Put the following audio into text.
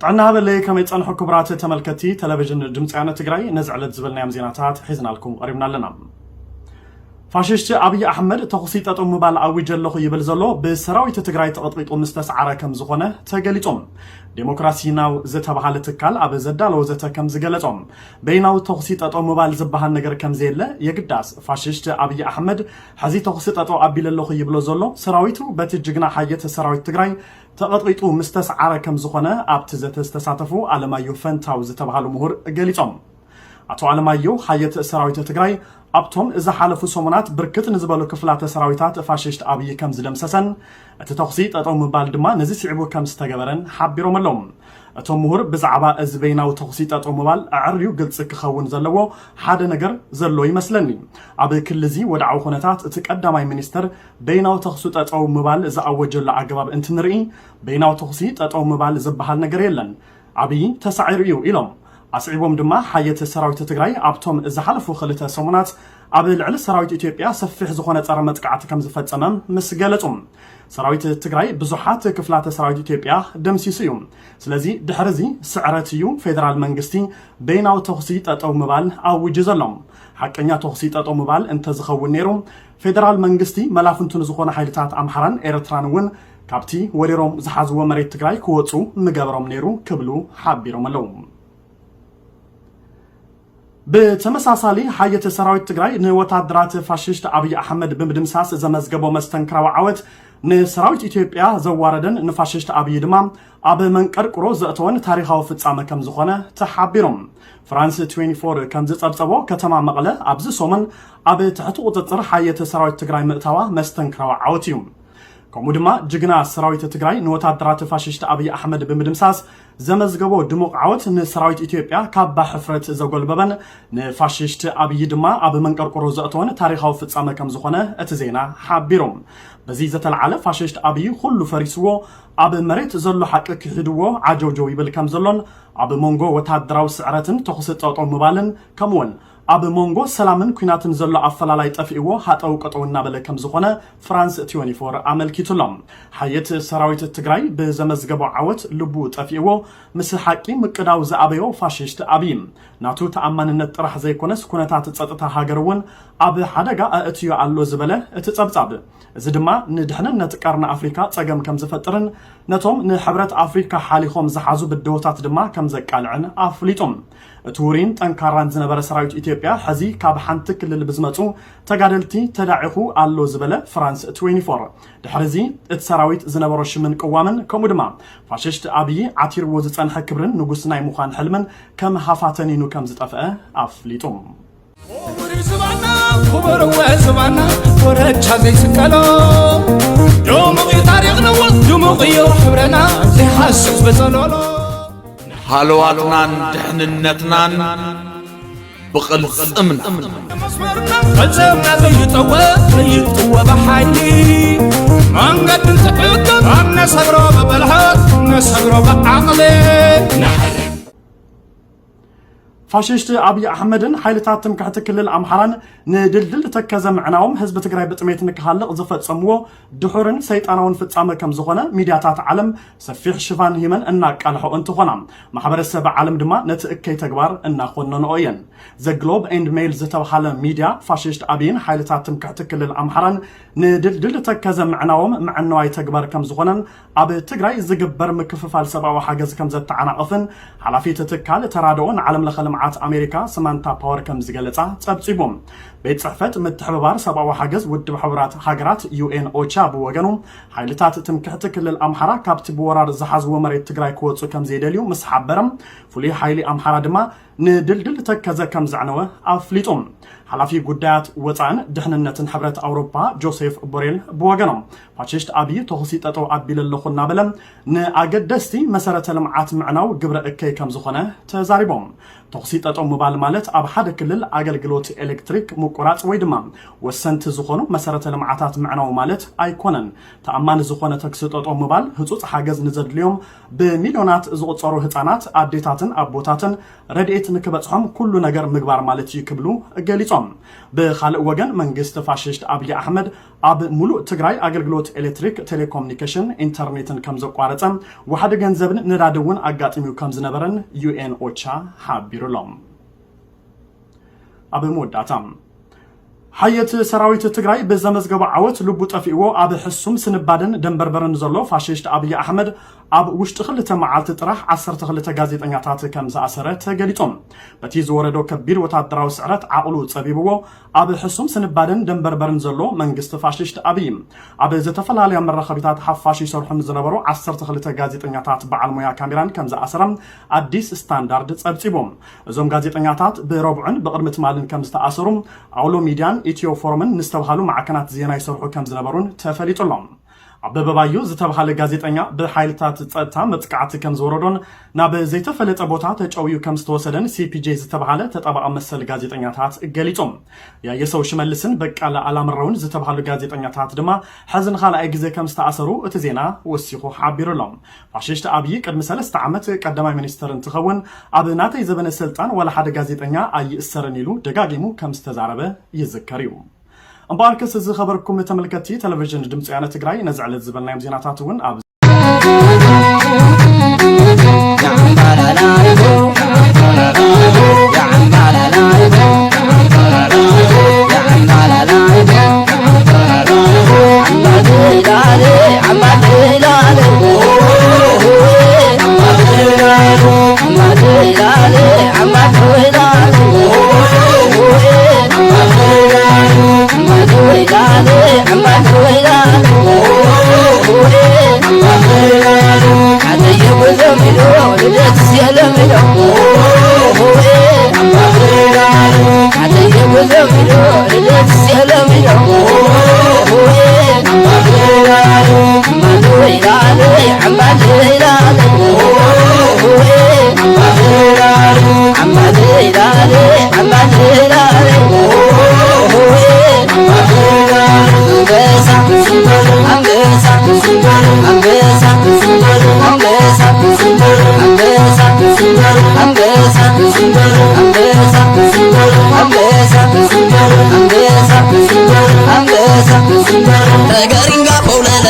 ጥዕና ሃበለይ፣ ከመይ ጸንሑ ክቡራት ተመልከቲ ቴሌቪዥን ድምፂ ወያነ ትግራይ? ነዚ ዕለት ዝበልናዮም ዜናታት ሒዝናልኩም ቀሪብና ኣለና። ፋሽስት ኣብይ ኣሕመድ ተኹሲ ጠጠው ምባል ኣዊጀ ኣለኹ ይብል ዘሎ ብሰራዊት ትግራይ ተቐጥቂጡ ምስ ተሰዓረ ከም ዝኾነ ተገሊጾም። ዴሞክራሲ ናው ዝተባሃለ ትካል ኣብ ዘዳለዎ ዘተ ከም ዝገለጾም፣ በይናዊ ተኹሲ ጠጠው ምባል ዝበሃል ነገር ከም ዘየለ የግዳስ ፋሽስት ኣብይ ኣሕመድ ሕዚ ተኹሲ ጠጠው ኣቢለ ኣለኹ ይብሎ ዘሎ ሰራዊቱ በቲ ጅግና ሓየት ሰራዊት ትግራይ ተቐጥቂጡ ምስ ተሰዓረ ከም ዝኾነ ኣብቲ ዘተ ዝተሳተፉ ኣለማየሁ ፈንታው ዝተባሃሉ ምሁር ገሊጾም። ኣቶ ኣለማየሁ ሓየት ሰራዊት ትግራይ ኣብቶም ዝሓለፉ ሰሙናት ብርክት ንዝበሉ ክፍላተ ሰራዊታት ፋሽስት ኣብይ ከም ዝደምሰሰን እቲ ተኹሲ ጠጠው ምባል ድማ ነዚ ስዒቡ ከም ዝተገበረን ሓቢሮም ኣለዉ። እቶም ምሁር ብዛዕባ እዚ በይናዊ ተኹሲ ጠጠው ምባል ኣዕርዩ ግልፂ ክኸውን ዘለዎ ሓደ ነገር ዘሎ ይመስለኒ። ኣብ ክልዚ ወድዓዊ ኩነታት እቲ ቀዳማይ ሚኒስትር በይናዊ ተኹሲ ጠጠው ምባል ዝኣወጀሉ ኣገባብ እንትንርኢ በይናዊ ተኹሲ ጠጠው ምባል ዝበሃል ነገር የለን። ኣብይ ተሳዒሩ እዩ ኢሎም። ኣስዒቦም ድማ ሓየት ሰራዊት ትግራይ ኣብቶም ዝሓለፉ ክልተ ሰሙናት ኣብ ልዕሊ ሰራዊት ኢትዮጵያ ሰፊሕ ዝኾነ ጸረ መጥቃዕቲ ከም ዝፈጸመ ምስ ገለጹ፣ ሰራዊት ትግራይ ብዙሓት ክፍላተ ሰራዊት ኢትዮጵያ ደምሲሱ እዩ። ስለዚ ድሕሪ እዚ ስዕረት እዩ ፌደራል መንግስቲ በይናዊ ተኹሲ ጠጠው ምባል ኣውጁ ዘሎ። ሓቀኛ ተኹሲ ጠጠው ምባል እንተዝኸውን ነይሩ ፌደራል መንግስቲ መላፍንቱ ንዝኾኑ ሓይልታት ኣምሓራን ኤርትራን እውን ካብቲ ወሪሮም ዝሓዝዎ መሬት ትግራይ ክወፁ ምገበሮም ነይሩ ክብሉ ሓቢሮም ኣለዉ። ብተመሳሳሊ ሓየት ሰራዊት ትግራይ ንወታደራት ፋሽስት ኣብይ ኣሕመድ ብምድምሳስ ዘመዝገቦ መስተንክራዊ ዓወት ንሰራዊት ኢትዮጵያ ዘዋረደን ንፋሽስት ኣብይ ድማ ኣብ መንቀርቅሮ ዘእተወን ታሪኻዊ ፍጻመ ከም ዝኾነ ተሓቢሮም። ፍራንስ ትዌንቲ ፎር ከም ዝጸብጸቦ ከተማ መቐለ ኣብዚ ሰሙን ኣብ ትሕቲ ቁጽጽር ሓየት ሰራዊት ትግራይ ምእታዋ መስተንክራዊ ዓወት እዩ። ከምኡ ድማ ጅግና ሰራዊት ትግራይ ንወታደራት ፋሽስት ኣብይ ኣሕመድ ብምድምሳስ ዘመዝገቦ ድሙቕ ዓወት ንሰራዊት ኢትዮጵያ ካባ ሕፍረት ዘጎልበበን ንፋሽስት ኣብይ ድማ ኣብ መንቀርቆሮ ዘእተወን ታሪኻዊ ፍጻመ ከም ዝኾነ እቲ ዜና ሓቢሩ። በዚ ዝተለዓለ ፋሽስት ኣብይ ኩሉ ፈሪስዎ ኣብ መሬት ዘሎ ሓቂ ክሒድዎ ዓጀውጀው ይብል ከም ዘሎን ኣብ መንጎ ወታደራዊ ስዕረትን ተኹሲ ጠጠው ምባልን ከምኡውን ኣብ መንጎ ሰላምን ኲናትን ዘሎ ኣፈላላይ ጠፊእዎ ሃጠው ቀጠው እናበለ ከም ዝኾነ ፍራንስ ትዌንቲ ፎር ኣመልኪቱ ኣሎ። ሓየት ሰራዊት ትግራይ ብዘመዝገቦ ዓወት ልቡ ጠፊእዎ ምስ ሓቂ ምቅዳው ዝኣበዮ ፋሽስት ኣብይ ናቱ ተኣማንነት ጥራሕ ዘይኮነስ ኩነታት ጸጥታ ሃገር እውን ኣብ ሓደጋ ኣእትዮ ኣሎ ዝበለ እቲ ጸብጻብ፣ እዚ ድማ ንድሕንነት ቀርኒ ኣፍሪካ ጸገም ከም ዝፈጥርን ነቶም ንሕብረት ኣፍሪካ ሓሊኾም ዝሓዙ ብድሆታት ድማ ከም ዘቃልዕን ኣፍሊጡ። እቲ ውሩይን ጠንካራን ዝነበረ ሰራዊት ኢትዮጵያ ሕዚ ካብ ሓንቲ ክልል ብዝመፁ ተጋደልቲ ተዳዒኹ ኣሎ ዝበለ ፍራንስ ትዌንቲ ፎር፣ ድሕሪ እዚ እቲ ሰራዊት ዝነበሮ ሽምን ቅዋምን ከምኡ ድማ ፋሽስት ኣብይ ዓቲርዎ ዝፀንሐ ክብርን ንጉስ ናይ ምዃን ሕልምን ከም ሃፋ ተኒኑ ከም ዝጠፍአ ኣፍሊጡ። ክቡር ዝባና ክቡር ወ ዝባና ኮረቻ ዘይስቀሎ ድሙቕ እዩ ታሪኽና ድሙቕ እዩ ሕብረና ዘይሃስስ በዘለሎ። ሃለዋትናን ድሕንነትናን ብቕልጽምና። መስመርና ፈጸምና ዘይጠወ ዘይጥወ ብሓይሊ መንገዲ እንትዕቅብ ኣብ ነሰግሮ ብብልሃት ነሰግሮ ብዓቕሊ። ፋሽስት ኣብይ ኣሕመድን ሓይልታት ትምክሕቲ ክልል ኣምሓራን ንድልድል ተከዘ ምዕናዎም ህዝቢ ትግራይ ብጥሜት ንክሃልቕ ዝፈጸምዎ ድሑርን ሰይጣናውን ፍጻመ ከም ዝኾነ ሚድያታት ዓለም ሰፊሕ ሽፋን ሂመን እናቃልሖ እንትኾና፣ ማሕበረሰብ ዓለም ድማ ነቲ እከይ ተግባር እናኾነንኦ እየን። ዘ ግሎብ ኤንድ ሜይል ዝተብሃለ ሚድያ ፋሽስት ኣብይን ሓይልታት ትምክሕቲ ክልል ኣምሓራን ንድልድል ተከዘ ምዕናዎም ምዕናዋይ ተግባር ከም ዝኾነን ኣብ ትግራይ ዝግበር ምክፍፋል ሰብኣዊ ሓገዝ ከም ዘተዓናቕፍን ሓላፊት ትካል ተራድኦ ንዓለም ለኸ ልምዓት ኣሜሪካ ሰማንታ ፓወር ከም ዝገለጻ ጸብጺቡ። ቤት ጽሕፈት ምትሕብባር ሰብኣዊ ሓገዝ ውድብ ሕቡራት ሃገራት ዩ ኤን ኦቻ ብወገኑ ሓይልታት ትምክሕቲ ክልል ኣምሓራ ካብቲ ብወራር ዝሓዝዎ መሬት ትግራይ ክወፁ ከም ዘይደልዩ ምስ ሓበረ፣ ፍሉይ ሓይሊ ኣምሓራ ድማ ንድልድል ተከዘ ከም ዘዕነወ ኣፍሊጡ። ሓላፊ ጉዳያት ወፃእን ድሕንነትን ሕብረት ኣውሮፓ ጆሴፍ ቦሬል ብወገኖም ፋሽስት ኣብይ ተኹሲ ጠጠው ኣቢለ ኣለኹ እናበለ ንኣገደስቲ መሰረተ ልምዓት ምዕናው ግብረ እከይ ከም ዝኾነ ተዛሪቦም። ተኹሲ ጠጠው ምባል ማለት ኣብ ሓደ ክልል ኣገልግሎት ኤሌክትሪክ ምቁራፅ ወይ ድማ ወሰንቲ ዝኾኑ መሰረተ ልምዓታት ምዕናው ማለት ኣይኮነን። ተኣማኒ ዝኾነ ተኩሲ ጠጠው ምባል ህፁፅ ሓገዝ ንዘድልዮም ብሚልዮናት ዝቑፀሩ ህፃናት፣ ኣዴታትን ኣቦታትን ረድኤት ንክበፅሖም ኩሉ ነገር ምግባር ማለት እዩ ክብሉ ገሊፆም። ብኻልእ ወገን መንግስቲ ፋሽስት ኣብይ ኣሕመድ ኣብ ሙሉእ ትግራይ ኣገልግሎት ኤሌክትሪክ፣ ቴሌኮሙኒኬሽን፣ ኢንተርኔትን ከም ዘቋረጸ፣ ዋሕዲ ገንዘብን ነዳዲ እውን ኣጋጢሙ ከም ዝነበረን ዩ ኤን ኦቻ ሓቢሩ ኣሎ። ኣብ መወዳእታ፣ ሓየት ሰራዊት ትግራይ ብዘመዝገቦ ዓወት ልቡ ጠፊእዎ ኣብ ሕሱም ስንባደን ደንበርበርን ዘሎ ፋሽስት ኣብይ ኣሕመድ ኣብ ውሽጢ ክልተ መዓልቲ ጥራሕ ዓሰርተ ክልተ ጋዜጠኛታት ከም ዝኣሰረ ተገሊጹ። በቲ ዝወረዶ ከቢድ ወታደራዊ ስዕረት ዓቕሉ ጸቢብዎ ኣብ ሕሱም ስንባደን ደንበርበርን ዘሎ መንግስቲ ፋሽስት ኣብይ ኣብ ዝተፈላለያ መራኸቢታት ሓፋሽ ይሰርሑ ዝነበሩ ዓሰርተ ክልተ ጋዜጠኛታት በዓል ሞያ ካሜራን ከም ዝኣሰረ ኣዲስ ስታንዳርድ ጸብጺቡ። እዞም ጋዜጠኛታት ብረቡዕን ብቕድሚ ትማልን ከም ዝተኣሰሩ ኣውሎ ሚድያን ኢትዮ ፎርምን ንዝተባሃሉ ማዕከናት ዜና ይሰርሑ ከም ዝነበሩን ተፈሊጡ ኣሎ። ኣበበ ባዩ ዝተባሃለ ጋዜጠኛ ብሓይልታት ጸጥታ መጥቃዕቲ ከም ዝወረዶን ናብ ዘይተፈለጠ ቦታ ተጨውዩ ከም ዝተወሰደን ሲ ፒ ጄ ዝተባሃለ ተጣባቒ መሰል ጋዜጠኛታት ገሊጹ። ያየሰው ሽመልስን በቃለ ኣላምረውን ዝተባሃሉ ጋዜጠኛታት ድማ ሕዚ ንኻልኣይ ግዜ ከም ዝተኣሰሩ እቲ ዜና ወሲኹ ሓቢሩ ኣሎ። ፋሽስት ኣብይ ቅድሚ ሰለስተ ዓመት ቀዳማይ ሚኒስተር እንትኸውን፣ ኣብ ናተይ ዘበነ ስልጣን ዋላ ሓደ ጋዜጠኛ ኣይእሰርን ኢሉ ደጋጊሙ ከም ዝተዛረበ ይዝከር እዩ። እምበኣርከስ ዝኸበርኩም ተመልከትቲ ቴሌቪዥን ድምፂ ወያነ ትግራይ፣ ነዚ ዕለት ዝበልናዮም ዜናታት እውን ኣብ ተገሪንጋ ፈውለለ